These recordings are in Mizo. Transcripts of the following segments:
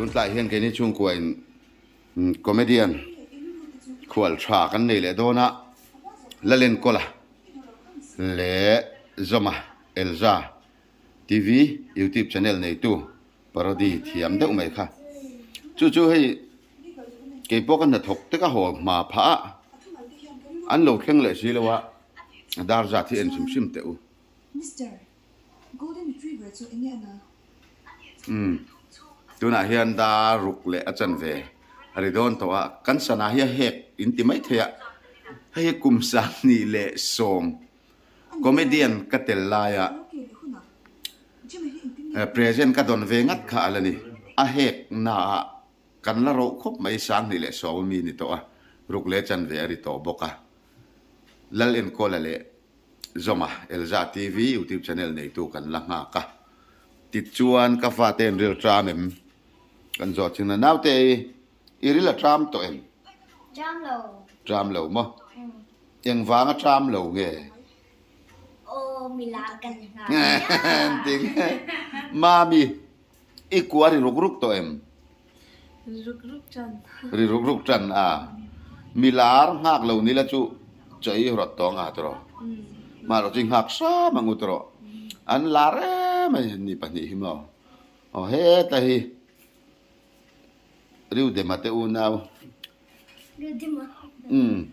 Tun tlai hian keini chhungkua in comedian khual tha kan nei leh dawn a, Lalenkawla leh Zawma Elza TV YouTube channel neitu parody thiam deuh mai kha. Chu chu hei keipawh ka hnathawk te ka haw hma phah a, an lo thleng leh si lo a, dar zat hi en hrim hrim teh u. Umm tunah hian dar ruk leh a chanve a ri dawn tawh a, kan sana hi a hek in ti mai thei a, hei hi kum 2010 comedian ka tel laia present ka dawn ve ngat kha a la ni, a hek naah kan la roh khawp mai 2010 ami ni tawh a, ruk leh chanve a ri tawh bawk a, Lal Enkawla leh Zawma Elza TV YouTube channel neitu kan la nghak a, tichuan ka fate an ril ṭam em? Kan zawh chin a, naute i i ril a ṭam tawh em? Ṭam lo. Ṭam lo maw? Engvang a ṭam lo nge? Aw milar kan nghak nia. Tinge? Mami, I kua ri ruk ruk tawh em? Ri ruk ruk ṭan. Ri ruk ruk ṭan a. Milar nghak lo nila chu chaw i rawt tawh anga tawh rawh. Mah erawh chu i nghak hram ang u tawh rawh. An lar em a ni pahnih hi maw. Aw heta hi Riudema te unau. Riudema. Umm.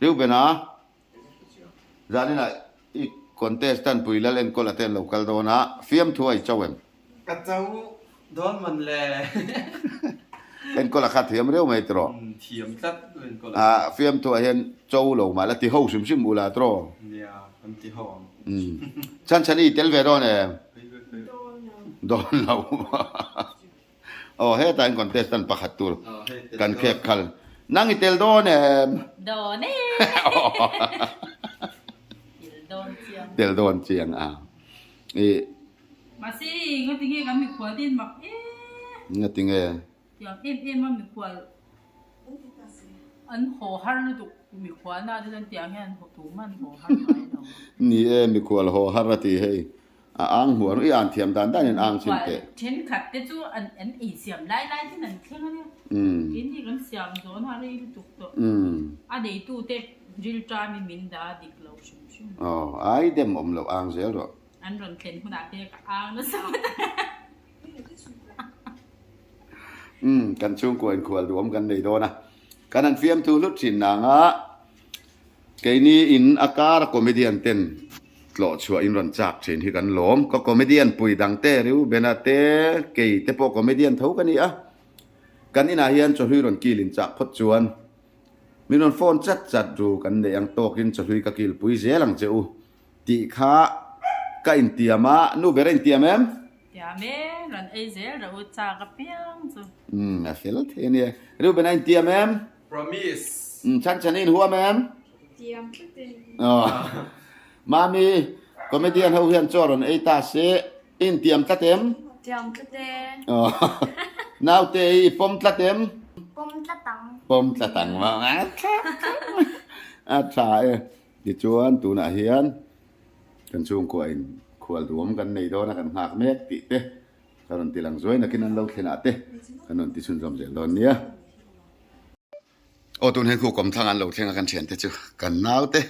Riubena. Zaninah i contestant pui lal enkawl a te an lo kal dawn a, fiamthu a i cho em? Ka cho dawn mawn le. Enkawl a kha thiam riau mai tiraw? Thiam tlat enkawl a. Ah, fiamthu ah hian cho lo mah la ti ho hrim hrim ula tiraw? Nia, kan ti ho ang. Chhan chhan i tel ve dawn em? Dawn lo. Dawn lo. Aw hetah in contestant pakhat tur kan khek khal. Nang i tel dawn em? Dawn e. Tel dawn chiang. Tel dawn chiang a. I. Mahse ngatinge kan mikhual te in mak e. Ngatinge? Tiang em em a mikhual an haw har lutuk mikhual na te chuan tiang hian haw tu man haw har ngai lo. Ni e mikhual haw har a ti hei. A ang hmuh ang i an thiam dan dan in ang chin teh. Thenkhat te chu an an ei siam lai lai ten an thleng a nia. Keini kan siam zawn a rei lutuk tawh. A neitu te ril ṭam in min dah dik lo hrim hrim. Aw, ai dem awm loh ang zel rawh. An rawn thlen hunah te ka ang nasa ngawt a. Umm, kan chhungkua inkhual duhawm kan nei dawn a. Kan han fiamthu hlut thin nang a. Keini in a kar a comedian ten tlawh chhuah in rawn chak thin hi kan lawm. Ka comedian pui dang te Reubena te kei te pawh comedian tho ka ni a. Kan inah hian chawhlui rawn kil in chak phawt chuan min rawn phone chat chat ru kan neih ang tawkin chawhlui ka kil pui zel ang che u tih kha ka intiam a. Nu ber a intiam em? Tiam e, rawn ei zel rawh u chak apiang chu. Umm a fel thei a nia. Reubena a intiam em? Promise. Umm chhan chhan in huam em? Tiam tlat e. Aw. Mami, comedian ho hian chaw rawn ei ta se, i intiam tlat em? Tiam tlat e. Aw. Naute i i pawm tlat em? Pawm tlat ang. Pawm tlat ang maw? A tha a tha e. Tichuan tunah hian kan chhungkua in khual duam kan nei dawn a kan nghak mek tih te ka rawn ti lang zuai nakin an lo thlen ah te kan rawn ti chhunzawm zel dawn nia. Aw tun hian khu kawmthlang an lo thleng a kan thiante chu kan nau te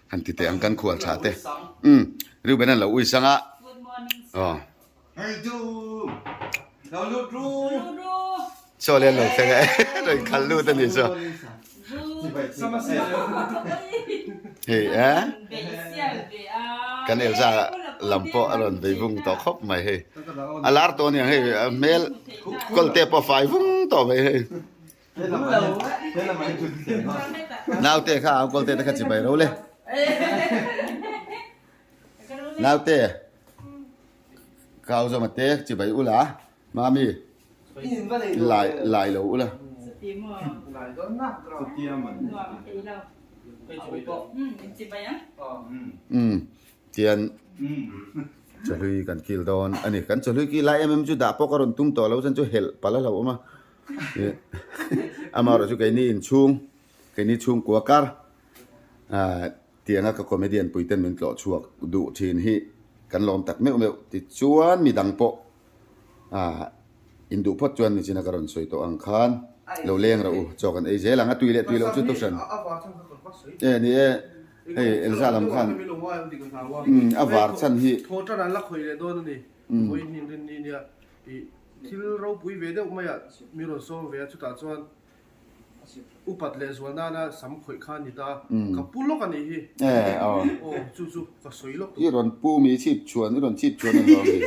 kan ti teh ang kan khual tha te umm Reuben an lo ui sang a aw chaw le an lo thleng a rawn khal lut a ni chu hei e kan Elza lam pawh a rawn vei vung tawh khawp mai hei a lar tawh a niang hei a hmel kawlte pawh a fai vung tawh mai hei. Naute kha au kawlte te kha chibai ro le. Naute kau zawma te chibai ula mami lai lai lo ula. Um tian chawhlui kan kil dawn ani kan chawhlui kil lai em em chu dah pawh ka rawn tum tawh lo chuan chu helh palh a hlauh awm a. Amaherawh chu keini inchhung keini chhungkua kar ah tianga ka comedian pui ten min tlawh chhuak duh thin hi kan lawm tak meuh meuh tichuan midang pawh ah. In duh phawt chuan nichina ka rawn sawi tawh ang khan lo leng rawh u, chaw kan ei zel ang a tui leh tui loh chu tuhran. E ni e, hei Elza lam khan umm a var chhan hi. Thawhtan an la khawih leh dawn a ni, vawiin hi inrinni nia i thil ropui ve deuh maiah mi rawn sawm ve a chutah chuan Upat leh zual nana sam khawih kha a ni ta. Ka pu lawk a nih hi. Aw chu chu ka sawi lawk I rawn pu mi chhip chhuan, i rawn chhip chhuan a ni lo mi.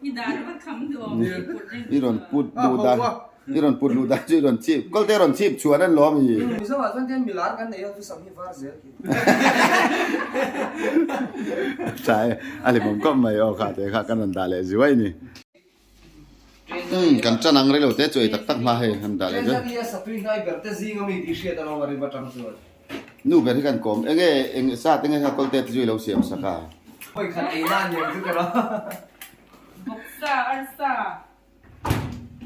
I dan va kham duh awm i put reng I rawn put luh dan, i rawn put luh dan chu i rawn chhip, kawlte rawn chhip chhuan a ni lo mi. Mizo ah chuan tian milar kan neih ho chu sam hi var zel khi. Tha e, a hlimawm khawp mai aw kha te kha kan rawn dah leh zuai ni. Umm kan chan ang rilo te chu ei tak tak hma hei han dah leh zet. Nia satui hnai ber te zing ami tih hriat a lo a rim atang chuan. Nu ber hi kan kawm enge eng sa te nge kha kawlte te chu i lo siam sak a. Hawi khat ei na aniang chu ka ra. Bawksa arsa.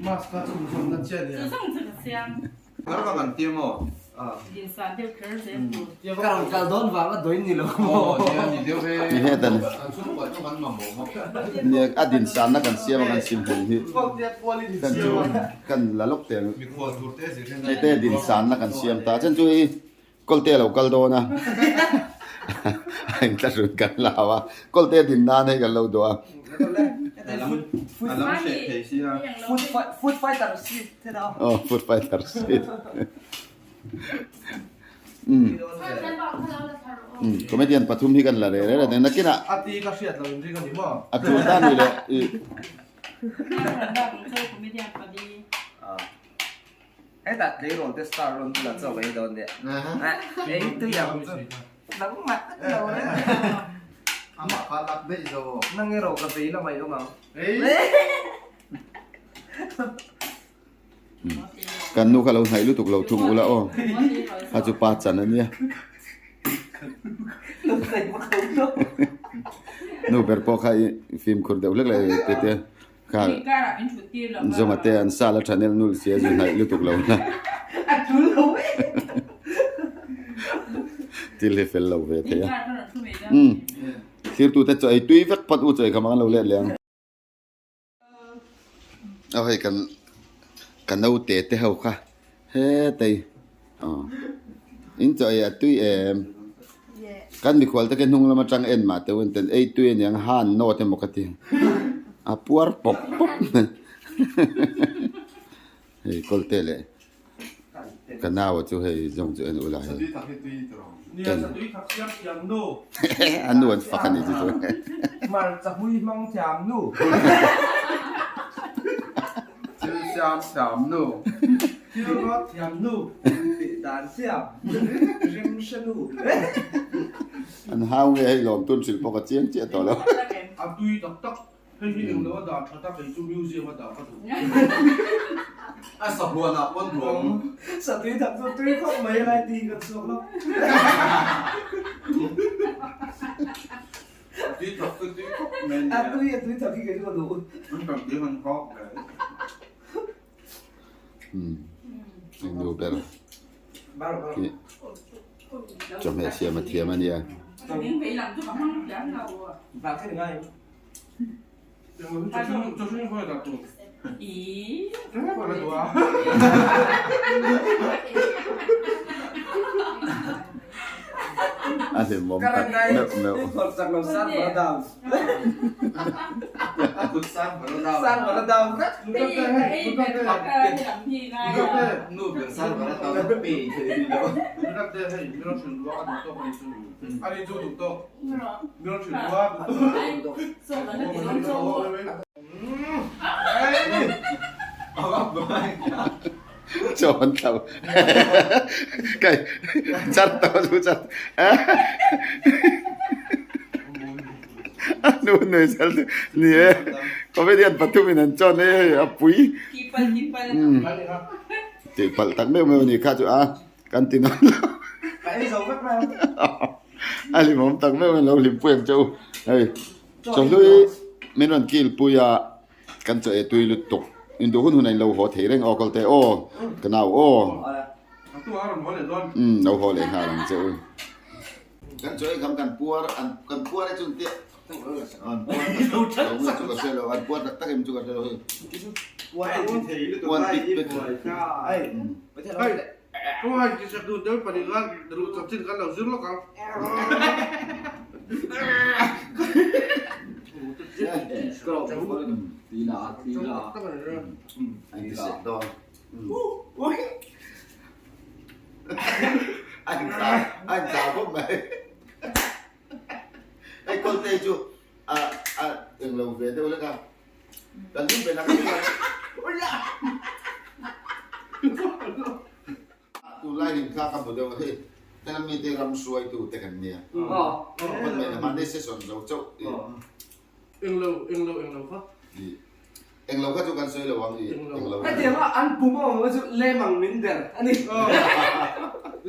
Mask kha chhunzawm na chiah nia. Chhunzawm chu ka siam. Kar ka kan tia maw? Dinsan deuh kher zel tur. Ka rawn kal dawn vang a dawi ni lo maw? Aw nia ni deuh e. Ni he dan. An chhungkua chu kan mamawh bawk. Nia a dinsan na kan siam a kan sim hmun hi. Kan chu kan la lawk teh ang. Mikhual tur te zir hian. Hei te dinsan na kan siam ta. Chen chu hei kawlte a lo kal dawn a. A inthlahrun kan lau a. Kawlte din nan hei kan lo duh a. A lam hreh thei sia. Food fighter si. Aw food fighter si. Comedian pathum hi kan la re re reng nakinah. A ti ka hriat lo in ring a ni maw? A tul ta ni le i. Hetah tleirawl te star rawn bulah chaw ei dawn nia. Ei tui ang chu. Nangmah ka ti lo reng. Amah kha lak daih zo. Nang erawh ka vei lamah i awm ang. Kan nu kha lo hnaih lutuk lo thung ula aw. Kha chu pa chan a nia. Nu ber pawh kha i fimkhur deuh hlek leh te te kha zawng te an sal a thanel nul sia zu hnaih lutuk lo na. Thil hi fel lo ve thei a. Thirtute chu ei tui vek phawt u chu ei kha mang lo let leh ang. Aw hei kan ka naute te ho kha hetei aw in chaw ei a tui em kan mikhual te khi hnung lam atang en mah teuh in ten ei tui aniang han nawt emaw ka ti a puar pawp pawp mai hei kawlte leh. Ka nau a chu hei zawng chu en ula hei. Nia satui thak siam thiam nu. A nu an fak a nih chu chu. Hmarcha hui hmang thiam nu. Thil siam thiam nu. Thil rawt thiam nu. Tih dan siam rem hre nu. An hau nge hei lawm tun hrilh pawh ka chiang chiah tawh lo. A tui tak tak. Hei hi englo a dah tha tak ei chu museum a dah ka duh. A sahuan ah pawn duh ang. Satui thak chu tui khawp mai lai ti kan chhuak lo. A tui thak chu tui khawp mai nia. A tui a tui thak hi kei chu ka duh. An kan tui han khawp mai. Umm englo ber hi chawhmeh siam a thiam a nia. A hlimawm tak meuh meuh. Chaw an thlau kai chat tawh chu chat a nu nui zel chu ni e comedian pathum in an chawn e hei a pui tih palh tak meuh meuh a ni kha chu a kan ti nawn lo a hlimawm tak meuh in lo hlimpui ang che u hei chawhlui min rawn kil pui a. Kan chaw ei tui lutuk. Induh hun hun a inlo haw thei reng aw kalte aw ka nau aw. Umm lo haw leh nghal ang che u. Kan chaw ei kham kan puar an kan puar e chun teh. An puar tak tak chu ka hre lo, an puar tak tak em chu ka hre lo hei. Puan pik pek. Hei, khaw hai ti sak dun deuh pahnih khan ruh chanchin kan lo zir lawk ang. An ti sek dawn. An chau khawp mai. Hei Kawlte chu a a englo ve deuh hlek a, kan ding ve nak nak a. Tunlai hlim kha ka hmu deuh a, hei hela mite ram hruaitu te kan nia. Kawt mai na hmanni session zo chauh. Englo englo englo kha. Englo kha chu kan sawi lo ang i englo. Hetiang a an pum a awm chu lemang min ber a ni.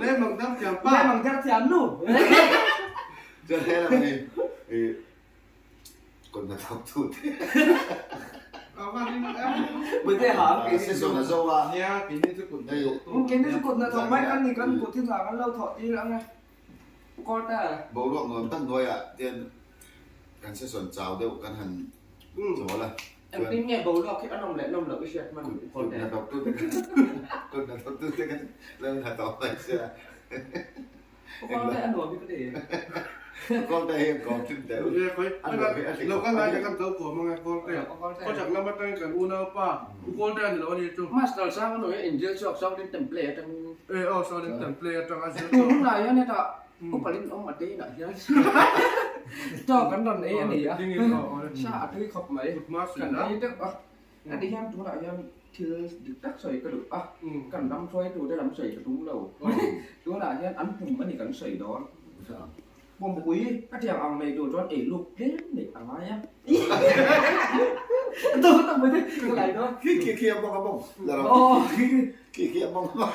Lemang dar thiam pa. Lemang dar thiam nu. Chuan he lam hi i kut hnathawk tu te. Bute ha ang kei Season a zo a. Nia keini chu kut hnathawk tu. Keini chu kut hnathawk mai kan ni kan kut hi hna kan lo thawh tir ang e. Boruak nuam tak hnuaiah hian kan session chau deuh kan han chawl a. Engtin nge boruak hi a nawm leh nawm loh i hriat hman Kut hnathawktute kan kut hnathawktute kan lo hnathawk mai sia. Kawlte a nuam hi ka ti. Kawlte hi an kawm thin deuh. A nuam hi a hlik. Lo kal lai te kan lo kawm ang e Kawlte. Khawchhak lam atangin kan unaupa U Kawlte a ni lo a ni chu. Master sang a nuai a inzir chhuak Shaolin Temple atangin. E aw Shaolin Temple atang a zir chhuak. Tun hunah hian hetah Upalin awm a teinah hian chaw kan rawn ei a ni a. Sa a tui khawp mai. Kan ei deuh a. Heti hian tunah hian thil dik tak sawi ka duh a. Kan ram hruaitute lam sawi ka tum lo. Tunah hian an pum a ni kan sawi dawn. Pumpui ka tiang ang nei tur chuan ei luk tlem neih a ngai a. Dawn tak mai te ka lai dawn. Khi khi khi a bawng a bawng. Khi khi a bawng a bawng.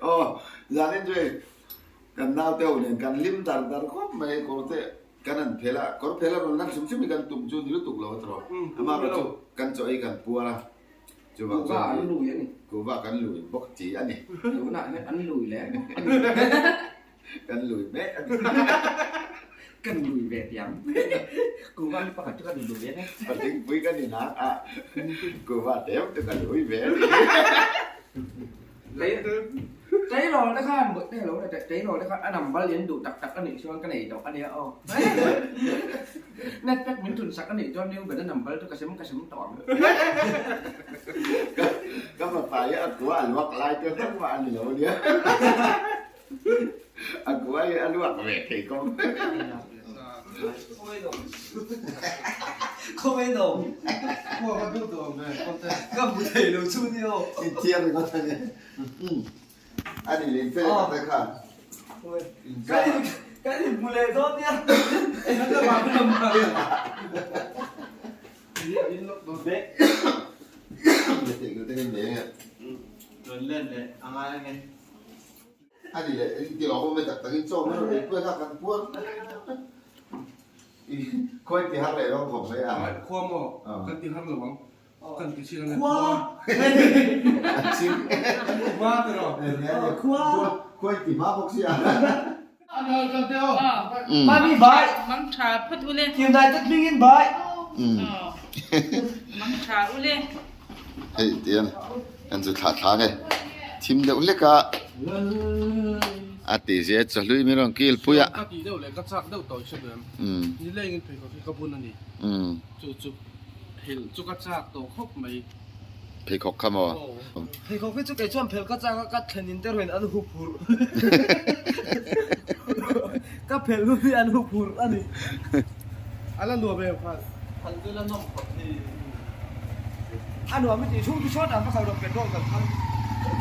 Aw zanin chu hei kan naute ho nen kan hlim dar dar khawp mai kawr te kan han phel a, kawr phel a rawn lan hrim hrim hi kan tum chu ni lutuk lo a tawh. Amah erawh chu kan chaw ei kan puar a. Chuvang Kuhva chuan an lui a ni. Kuhva kan lui bawk chi a ni. Tunah hian an lui leh bawk a ni. Kan lui mek a ni. Kan lui ve tiang. Kuhva hi pakhat chu kan lui a ni. Patlingpui kan inang a, kuhva tlem chu ka lui ve a ni. Tleirawl te khan mut te lo la teh tleirawl te khan a number in duh tak tak a nih chuan ka nei tawh a nia aw. Net pack min thun sak a nih chuan new bena number chu ka sem ka sem tawh ang. Ka fapa hi a kua a luak lai te hlek mah a ni lo nia. A kua hi a luak ve thei kawm. Khawi dawm. Kua ka duh tawh ang ve kawlte. Ka hmu thei lo chu ni aw. Inthiam ringawt a ni. A ni leh fel tak te khan. Kan inhmu leh dawn nia. A ni leh ti awm awm e tak takin chaw mai rawh ei pawh kha kan puar i khawi ti har leh rawng khawp mai a. Khua maw kan ti har lo ang. Kan ti chin ang e. Khua. Chin. Khua ti rawh. Khua. Khua ti hma bawk sia. Mami bai. Mang tha phawt ule. United hmingin bai. Mang tha ule. Hei tian kan chu thlah thlang e. Thim deuh hlek a. A ti zia chahlui min rawn kil pui a. Ka ti deuh leh ka chak deuh tawh i hre duh em. Nilengin pheikhawk hi ka bun a ni. Chu chu phelh chu ka chak tawh khawp mai. Pheikhawk kha maw? Pheikhawk hi chu kei chuan phelh ka chak a, ka thlen in te ruin an hup hurh. Ka phelh hun hi an hup hurh a ni. A la nuam em khan? Phalh chu la nawm khawp hi. A nuam i tih chhung chu sawn ah ka kal rawh petrol kan thang.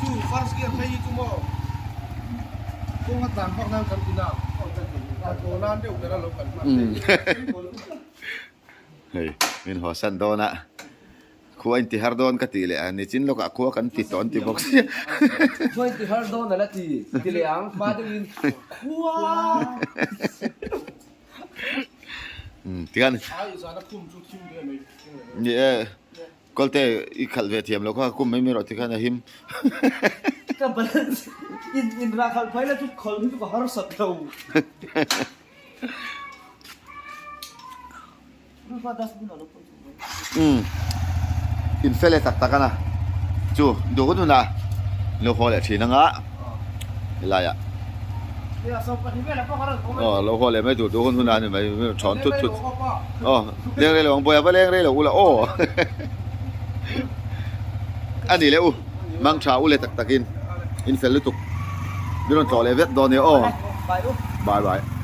Chu first gear phei hi chu maw kawng a tlan vak nan kan ti nang. Kan aw nan deuh ber a lo kan hman. Hei min haw san dawn a khua in ti har dawn ka tih leh a nichin lawkah khua kan ti tawh an ti bawk sia. Khua in ti har dawn ala ti ti leh ang hma deuhin khua. Tihian Ai zan a khum chu thim ve mai. Ni e kawlte i khalh ve thiam lo kha kum mai mai rawh tikhan a him. Ka balance in in rah khalh phai la chu khawl hi chu ka harsat lo. Umm in fel e tak tak a na chu duh hun hunah lo haw leh thin anga helaiah aw lo haw leh mai tur duh hun hunah a ni mai thawn thut thut aw leng rei lo ang bawiha va leng rei lo ula aw a ni leh u mang tha u le tak takin in fel lutuk min rawn tlawh leh vek dawn nia aw bye bye.